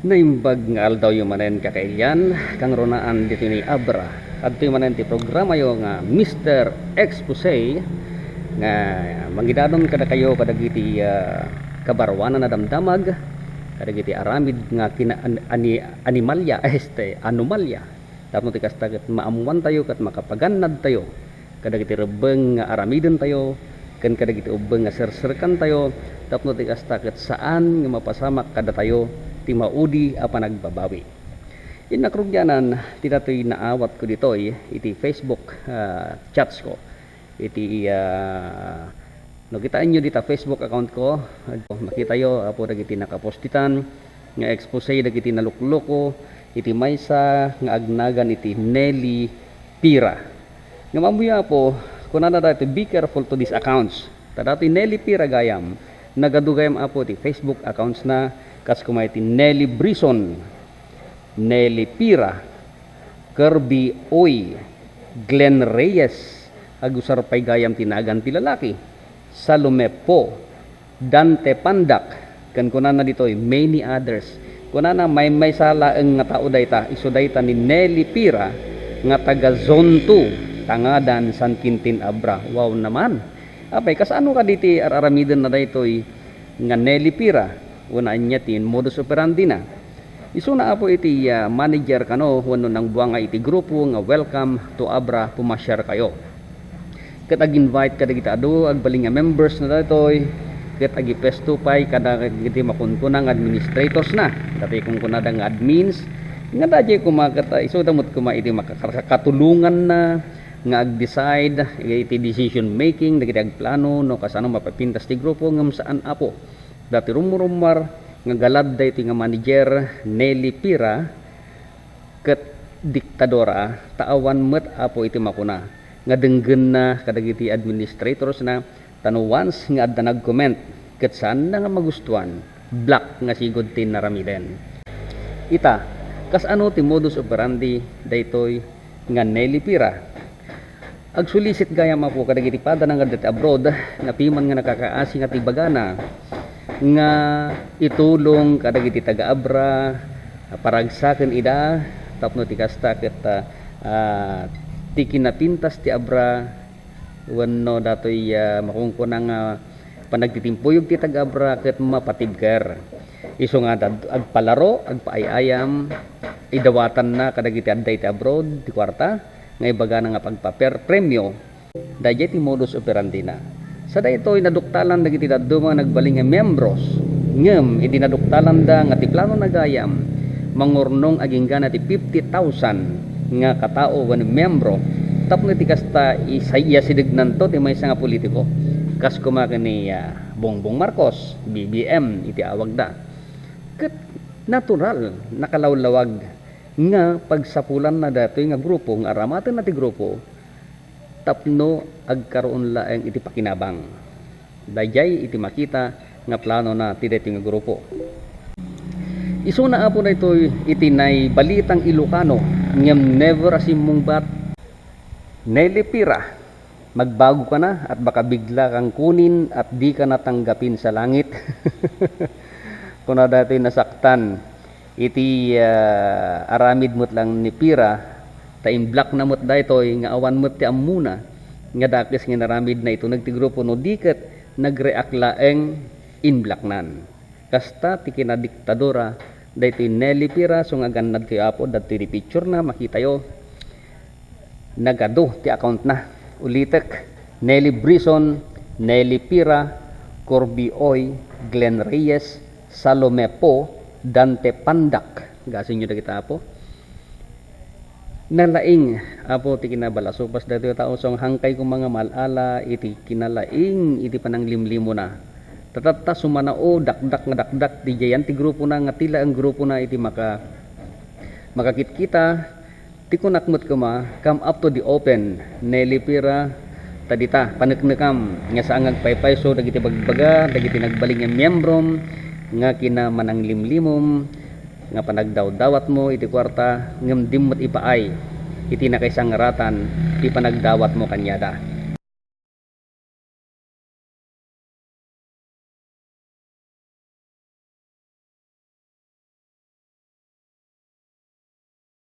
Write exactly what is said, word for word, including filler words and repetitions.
Naimbag nga aldawyo manen, kakailian, kangrunaan ditoy ni Abra. Adtoy manen ti programayo nga Mister Expose nga mangidadon kadakayo kadagiti, ah, kabaruanan a damdamag, kadagiti aramid nga kina-, an-, ani-, animalya, este, anomalya. Tapno ti kasta ket maammoantayo ket makapagannadtayo kadagiti rebbeng nga aramidentayo ken kadagiti ubbeng nga serserkantayo, tapno ti kasta ket saan nga mapasamak kadatayo ti maudi a panagbabawi. Innak rugianan ti datoy naawatko ditoy iti Facebook, ah, chats ko. Iti, ah, no kitaenyo dita Facebook account ko, makitayo, apo, dagiti nakapostitan nga expose dagiti nalukloko iti maysa nga agnagan iti Nelly Pira. Ngem ammoyo, apo, kunana daytoy, "Be careful to these accounts." Ta datoy Nelly Pira gayam, nagadu gayam, apo, iti Facebook accounts na, kas kuma iti Nelly Brison, Nelly Pira, Kirby Uy, Glenn Reyes, agusar pay gayam ti nagan ti lalaki, Salome Po, Dante Pandak, ken kunana ditoy, many others. Kunana, maymaysa laeng nga tao dayta, isu dayta ni Nelly Pira nga taga Zone two, Tangadan, San Quintin, Abra. Wow naman! Apay, kasano kadi ti ar-aramidenna daytoy nga Nelly Pira? Wenno ania ti modus operandi na? Isuna, apo, iti, ah, manager kano wenno nangbuanga iti grupo nga, "Welcome to Abra, pumasiarkayo." Ket ag-invite kadagiti adu agbalin nga members na daytoy, ket agipesto pay kadagiti makunkuna nga administrators na. Datoy kunkunada nga admins, nga daydiay koma ket, ah, isuda met koma iti makakar-, katulonganna nga ag-decide iti decision making dagiti agplano no kasano mapapintas ti grupo, ngem saan, apo. Datoy rummurummar nga galad daytoy nga manager, Nelly Pira, ket diktadora, ta awan met, apo, iti makuna nga denggenna kadagiti administrators na, ta no once nga adda nag-comment ket saanna nga magustuan, block nga sigud ti inaramiden. Ita, kasano ti modus operandi daytoy nga Nelly Pira? Agsulisit gayam, apo, kadagiti padana nga adda ti abroad, napiman nga nakakaasi nga ti bagana nga itulong kadagiti taga-Abra, paragsaken ida, tapno ti kasta ket, ah, ah, ti kinapintas ti Abra wenno datoy, ah, makunkuna nga panagtitimpuyog ti taga-Abra ket mapatibker. Isu nga dad-, agpalaro, agpaay-ayam, idawatanna kadagiti adda iti abroad ti kuarta nga ibagana nga pagpaper-, premio. Daydiay ti modus operandi na. Sa daytoy, naduktalan dagiti dadduma nga nagbalin nga miyembros. Ngem idi naduktalanda nga ti planona gayam mangurnong agingga na ti fifty thousand nga katao wenno miyembro, tapno iti kasta, isa-, iasidegnanto ti maysa nga politiko. Kas koma ken ni, ah, Bongbong Marcos, B B M iti awagda. Ket natural, nakalawlawag nga pagsapulanna daytoy nga grupo, nga aramatenna ti grupo, tapno agkaroon laeng iti pakinabang. Daydiay iti makita nga planona ti daytoy nga grupo. Isuna, apo, daytoy iti naibalitang Ilocano, ngem never a simmungbat. Nelly Pira, magbagokana at baka bigla kang kunin at di ka natanggapin sa langit. Kuna daytoy nasaktan iti, ah, aramid met lang ni Pira, ta in-block na met daytoy nga awan met ti ammona nga dakes nga inaramid na ituneg ti grupo, no di ket nag-react laeng, in-blocknan. Kasta ti kinadiktadura daytoy Nelly Pira, so nga agannadkayo, apo, daytoy ti picture na, makitayo. Nagadu ti account na. Ulitek, Nelly Brison, Nelly Pira, Corby Oy, Glenn Reyes, Salome Po, Dante Pandak. Gasinyo dagita, apo. Nalaing, apo, ti kinabalasupas daytoy a tao, so hangkay koma nga maal-ala iti kinalaing iti pananglimlimona. Tatatta, sumanao, dakdak nga dakdak, didiayan ti grupona nga ti laeng grupona iti maka-, makakitkita. Ti kunak met koma, come up to the open, Nelly Pira, ta dita, paneknekam, nga saan nga agpaypayso dagiti bagbaga, dagiti nagbalin nga miyembrom, nga kinamananglimlimom, nga panagdawdawatmo iti kuarta, ngem dim met ipaay iti nakaisangratan ti panagdawatmo kaniada.